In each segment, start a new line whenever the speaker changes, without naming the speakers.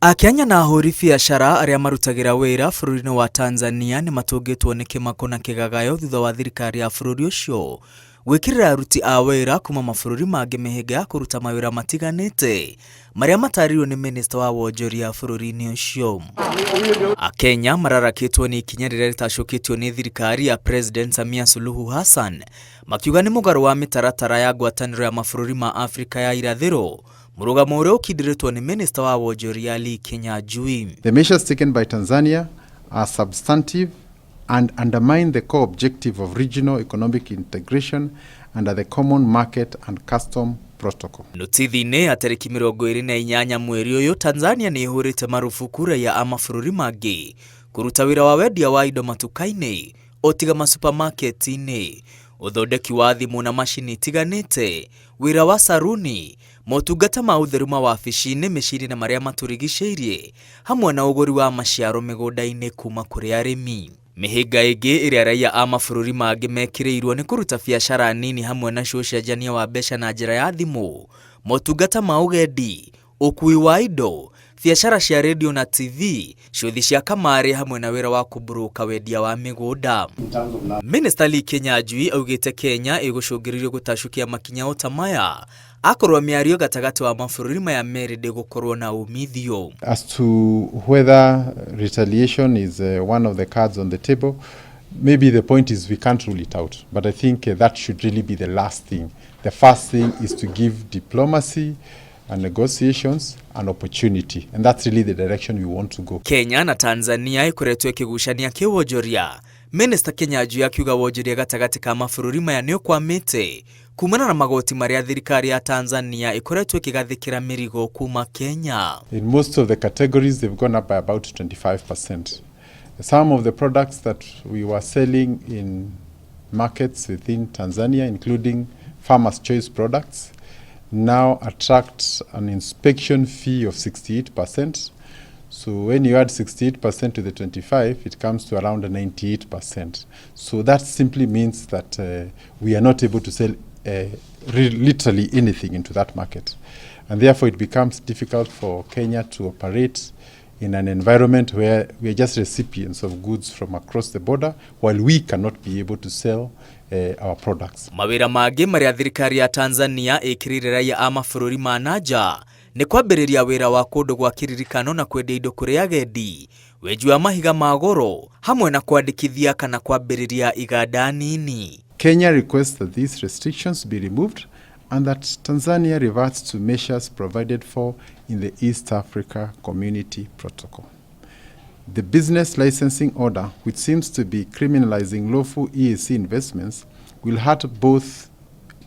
Akenya na ahũri biacara arĩa marutagĩra wĩra bũrũri-inĩ wa Tanzania nĩ matũngĩtwo nĩ kĩmako na kĩgagayo thutha wa thirikari ya bũrũri ũcio gwĩkĩrĩra aruti a wĩra kuma mabũrũri mangĩ mĩhĩnga ya kũruta mawĩra matiganĩte marĩa matarĩirio nĩ minista wa wonjoria bũrũri-inĩ ũcio. Akenya mararakĩtwo nĩ ikinya rĩrĩa rĩtacũkĩtio nĩ thirikari ya President Samia Suluhu Hassan makiuga nĩ mũgarũ wa mĩtaratara ya ngwatanĩro ya mabũrũri ma Afrika ya irathĩro mũrũgamo ũrĩa ũkindĩrĩtwo nĩ minista wa wonjoria Lee Kinyanjui.
The measures taken by Tanzania are substantive and undermine the core objective of regional economic integration under the Common Market and Custom Protocol.
Notithi-inĩ ya tarĩki 28 mweri ũyũ, Tanzania nĩ ĩhũrĩte marubuku raia a mabũrũri mangĩ kũruta wĩra wa wendia wa indo matuka-inĩ o tiga masupamaketi-inĩ, ũthondeki wa thimũ na macini itiganĩte, wĩra wa saruni, motungata ma ũtheru mawabici-inĩ, mĩciĩ-inĩ na marĩa matũrigicĩirie, hamwe na ũgũri wa maciaro mĩgũnda-inĩ kuma kũrĩ arĩmi. Mĩhĩnga ĩngĩ ĩrĩa raia a mabũrũri mangĩ mekĩrĩirwo nĩ kũruta biacara nini hamwe nacio ũcenjania wa mbeca na njĩra ya thimũ, motungata ma ũgendi, ũkuui wa indo, biacara cia redio na TV, ciũthi cia kamarĩ hamwe na wĩra wa kũmburũka wendia wa mĩgũnda. Minista Lee Kinyanjui augĩte Kenya ĩgũcũngĩrĩrio gũtacũkia makinya o ta maya akorwo mĩario gatagatĩ wa mabũrũri maya merĩ ndĩgũkorwo na umithio.
As to whether retaliation is one of the cards on the table, maybe the point is we can't rule it out. But I think that should really be the last thing. The first thing is to give diplomacy and negotiations an opportunity. And that's really the direction we want to go.
Kenya na Tanzania ikoretwo ĩkĩgucania kĩwonjoria Minista Kinyanjui akiuga wonjoria gatagatĩ ka mabũrũri maya nĩ ũkwamĩte kumana na magoti marĩa thirikari ya Tanzania ĩkoretwo ĩkĩgathĩkĩra mĩrigo kuma Kenya.
In most of the categories, they've gone up by about 25%. Some of the products that we were selling in markets within Tanzania, including Farmers' Choice products, now attract an inspection fee of 68%. So when you add 68% to the 25, it comes to around 98%. So that simply means that we are not able to sell literally anything into that market. And therefore it becomes difficult for Kenya to operate in an environment where we are just recipients of goods from across the border while we cannot be able to sell our products.
Mawĩra mangĩ marĩa thirikari ya Tanzania ĩkĩrĩire raia a mabũrũri ma nanja nĩ kwambĩrĩria wĩra wa kũndũ gwa kĩririkano na kwendia indo kũrĩ agendi, wenji wa mahiga ma goro hamwe na kwandĩkithia kana kwambĩrĩria iganda nini.
Kenya requests that these restrictions be removed and that Tanzania reverts to measures provided for in the East Africa Community Protocol. The business licensing order, which seems to be criminalizing lawful EAC investments, will hurt both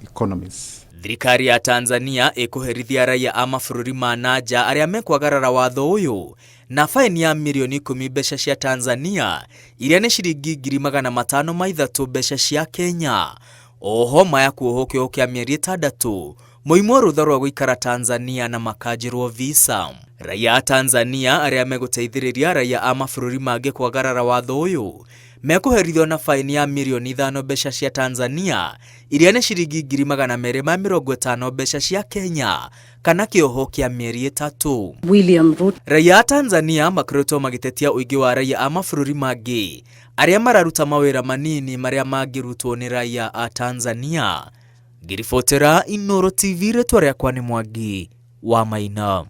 economies.
Thirikari ya Tanzania ĩkũherithia raia a mabũrũri ma nanja arĩa mekwagarara watho ũyũ na faini ya mirioni 10 mbeca cia Tanzania iria nĩ ciringi 503,000 mbeca cia Kenya. Oho maya kuohwo kĩoho kĩa mĩeri 6 moimwo rũtha rwa gũikara Tanzania na makanjĩrwo visa. Raia a Tanzania arĩa megũteithĩrĩria raia a mabũrũri mangĩ kwagarara watho ũyũ mekũherithio na faini ya mirioni 5 mbeca cia Tanzania iria nĩ ciringi 250,000 mbeca cia Kenya kana kĩoho kĩa mĩeri 3.
William Ruto.
Raia a Tanzania makoretwo magĩtetia ũingĩ wa raia a mabũrũri mangĩ arĩa mararuta mawĩra manini marĩa mangĩrutwo nĩ raia a Tanzania. Ngĩribotera Inooro TV, rĩtwa rĩakwa nĩ Mwangi wa Maina.